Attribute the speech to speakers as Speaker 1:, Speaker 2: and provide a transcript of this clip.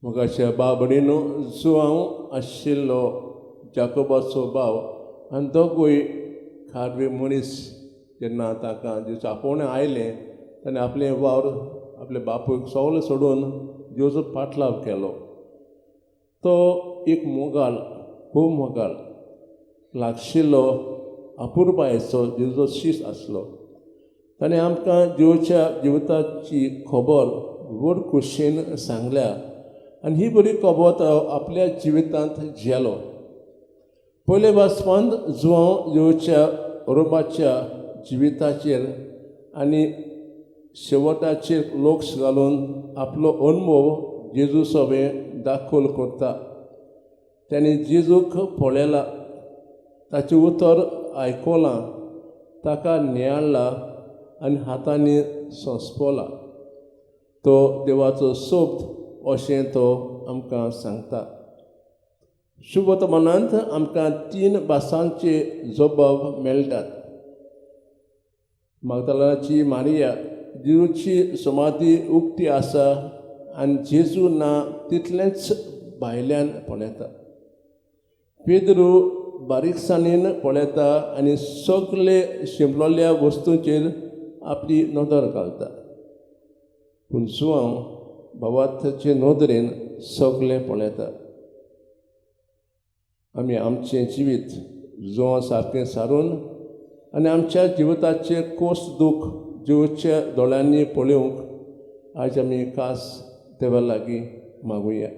Speaker 1: मोगाच्या बाबडीनो, जुवांव आशिल्लो जाकोबाचो भाव आनी दोगूय खारवी मनीस. जेन्ना तांकां जेजूचें आपोवणें आयलें, ताणें आपलें वावर, आपले बापूयक सगळें सोडून जेजूचो पाटलाव केलो. तो एक मोगाळ, खूब मोगाळ, लागशिल्लो, अपुरबायेचो जेजूचो शीस आसलो. ताणें आमकां जेजूच्या जिविताची खबर व्हड खोशयेन सांगल्या आनी ही बरी खबर तो आपल्या जिवितांत झेलो. पयले वाचपांत जुवांव जेजूच्या रोबाच्या जिविताचेर आनी शेवटाचेर लक्ष घालून आपलो अनुभव जेजू सोबें दाखल करता. ताणें जेजूक पळयला, ताचें उतर आयकलां, ताका नियाळ्ळा आनी हातांनी सोंसपला. तो देवाचो सोब्द अशें तो आमकां सांगता. शुभवर्तमानांत आमकां तीन भासांचे जबाब मेळटात. मागदालाची मारिया जेजूची समाधी उक्ती आसा आनी जेजू ना तितलेंच भायल्यान पळयता. पेद्रू बारीकसाणेन पळयता आनी सगळे शिंपलोल्या वस्तूंचेर आपली नदर घालता. पूण जुवांव भावार्थाचे नदरेन सगळें पळयता. आमी आमचें जिवीत जुवांव सारकें सारून आनी आमच्या जिविताचे खोस दूख जिवच्या दोळ्यांनी पळोवंक आयज आमी खास देवा लागीं मागुया.